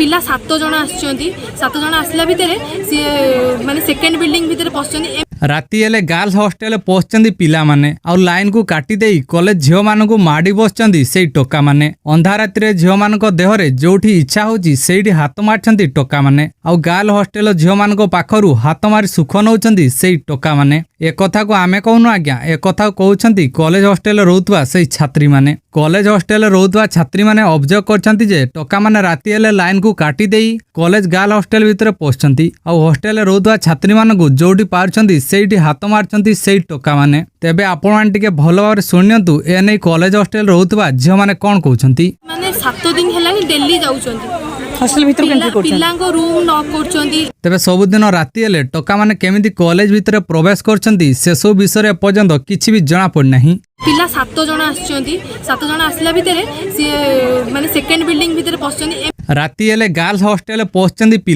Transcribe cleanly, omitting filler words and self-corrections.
ପିଲା ସାତ ଜଣ ଆସିଛନ୍ତି। ସାତ ଜଣ ଆସିଲା ଭିତରେ ସିଏ ମାନେ ସେକେଣ୍ଡ ବିଲ୍ଡିଂ ଭିତରେ ପଶିଛନ୍ତି। ରାତି ହେଲେ ଗାର୍ଲସ ହଷ୍ଟେଲରେ ପଶିଛନ୍ତି ପିଲାମାନେ ଆଉ ଲାଇନକୁ କାଟି ଦେଇ କଲେଜ ଝିଅମାନଙ୍କୁ ମାଡ଼ି ବସିଛନ୍ତି ସେଇ ଟୋକାମାନେ। ଅନ୍ଧା ରାତିରେ ଝିଅମାନଙ୍କ ଦେହରେ ଯୋଉଠି ଇଚ୍ଛା ହଉଛି, ସେଇଠି ହାତ ମାରିଛନ୍ତି ଟୋକାମାନେ। ଆଉ ଗାର୍ଲ ହଷ୍ଟେଲ ଝିଅମାନଙ୍କ ପାଖରୁ ହାତ ମାରି ସୁଖ ନଉଛନ୍ତି ସେଇ ଟୋକାମାନେ। ଏକଥାକୁ ଆମେ କହୁନୁ ଆଜ୍ଞା, ଏକଥାକୁ କହୁଛନ୍ତି କଲେଜ ହଷ୍ଟେଲରେ ରହୁଥିବା ସେଇ ଛାତ୍ରୀମାନେ। କଲେଜ ହଷ୍ଟେଲରେ ରହୁଥିବା ଛାତ୍ରୀମାନେ ଅଭିଯୋଗ କରିଛନ୍ତି ଯେ ଟୋକାମାନେ ରାତି ହେଲେ ଲାଇନକୁ କାଟି ଦେଇ କଲେଜ ଗାର୍ଲ ହଷ୍ଟେଲ ଭିତରେ ପଶୁଛନ୍ତି ଆଉ ହଷ୍ଟେଲରେ ରହୁଥିବା ଛାତ୍ରୀମାନଙ୍କୁ ଯୋଉଠି ପାରୁଛନ୍ତି, ସେଇଠି ହାତ ମାରୁଛନ୍ତି ସେଇ ଟୋକାମାନେ। ତେବେ ଆପଣମାନେ ଟିକେ ଭଲ ଭାବରେ ଶୁଣିନିଅନ୍ତୁ, ଏ ନେଇ କଲେଜ ହଷ୍ଟେଲରେ ରହୁଥିବା ଝିଅମାନେ କ'ଣ କହୁଛନ୍ତି। ମାନେ 7 ଦିନ ହେଲାଣି ଡେଲି ଯାଉଛନ୍ତି। ହଷ୍ଟେଲ ଭିତରକୁ ଏଣ୍ଟ୍ରି କରୁଛନ୍ତି। ପିଲାଙ୍କ ରୁମ୍ ନକ୍ କରୁଛନ୍ତି। ତେବେ ସବୁଦିନ ରାତି ହେଲେ ଟୋକାମାନେ କେମିତି କଲେଜ ଭିତରେ ପ୍ରବେଶ କରୁଛନ୍ତି, ସେସବୁ ବିଷୟରେ ଏପର୍ଯ୍ୟନ୍ତ କିଛି ବି ଜଣାପଡ଼ିନାହିଁ। ପିଲା ସାତ ଜଣ ଆସିଛନ୍ତି। ସାତ ଜଣ ଆସିଲା ଭିତରେ ସିଏ ମାନେ ସେକେଣ୍ଡ ବିଲ୍ଡିଂ ଭିତରେ ପଶିଛନ୍ତି। ରାତି ହେଲେ ଗାର୍ଲସ ହଷ୍ଟେଲରେ ପଶିଛନ୍ତି ପିଲା।